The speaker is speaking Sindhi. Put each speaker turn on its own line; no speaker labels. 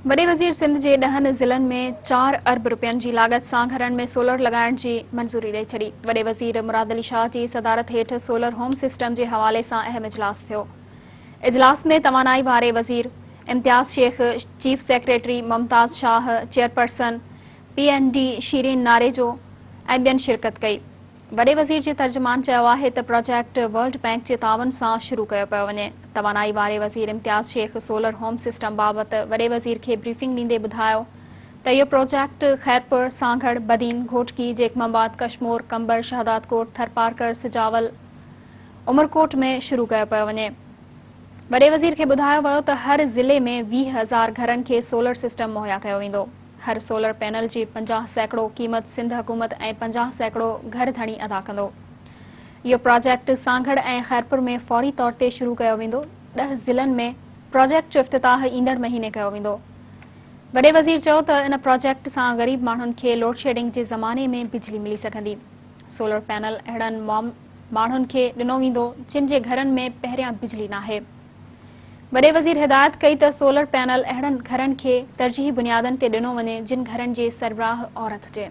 وڏي وزير سنڌ جي ڏهن ضلعن ۾ چار ارب رپين جي لاڳت سان گهرن ۾ سولر لڳائڻ جي منظوري ڏئي ڇڏي. وڏي وزير مراد علي شاهه جي صدارت هيٺ سولر هوم سسٽم جي حوالي سان اهم اجلاس ٿيو. اجلاس ۾ توانائي واري وزير Imtiaz Sheikh, chief secretary Mumtaz Shah, chairperson P N D Shireen Narejo ۽ ٻين شرڪت ڪئي. وڏي وزير جي ترجمان چيو آهي ته پراجيڪٽ ورلڊ بئنڪ جي تعاون سان شروع ڪيو پيو وڃي. توانائي واري وزير Imtiaz Sheikh solar home system بابت وڏي وزير کي بريفنگ ڏيندي ٻڌايو ته اهو پراجيڪٽ خيرپور، سانگهڙ، بدين، گهوٽڪي، جيڪب آباد، ڪشمور، قمبر، شهدادڪوٽ، ٿرپارڪر، سجاول، عمرڪوٽ ۾ شروع ڪيو پيو وڃي. وڏي وزير کي ٻڌايو ويو ته هر ضلعي ۾ 20 هزار گهرن کي سولر سسٽم مهيا ڪيو ويندو. هر سولر پينل جي 50% قيمت سنڌ حڪومت ۽ 50% گهر ڌڻي ادا ڪندو. اهو پراجيڪٽ سانگهڙ ۽ خيرپور ۾ فوري طور تي شروع ڪيو ويندو، ڏهه ضلعن ۾ پراجيڪٽ جو افتتاح ايندڙ مهيني ڪيو ويندو. وڏي وزير چيو ته ان پراجيڪٽ سان غريب ماڻهن کي لوڊشيڊنگ جي زماني ۾ بجلي ملي سگهندي. سولر پينل اهڙن ماڻهن کي ڏنو ويندو جن جي گهرن ۾ پهريان بجلي ناهي. وڏي وزير هدايت ڪئي ته سولر پينل اهڙن گهرن کي ترجيحي بنيادن تي ڏنو وڃي جن گهرن جي سربراهه عورت هجي.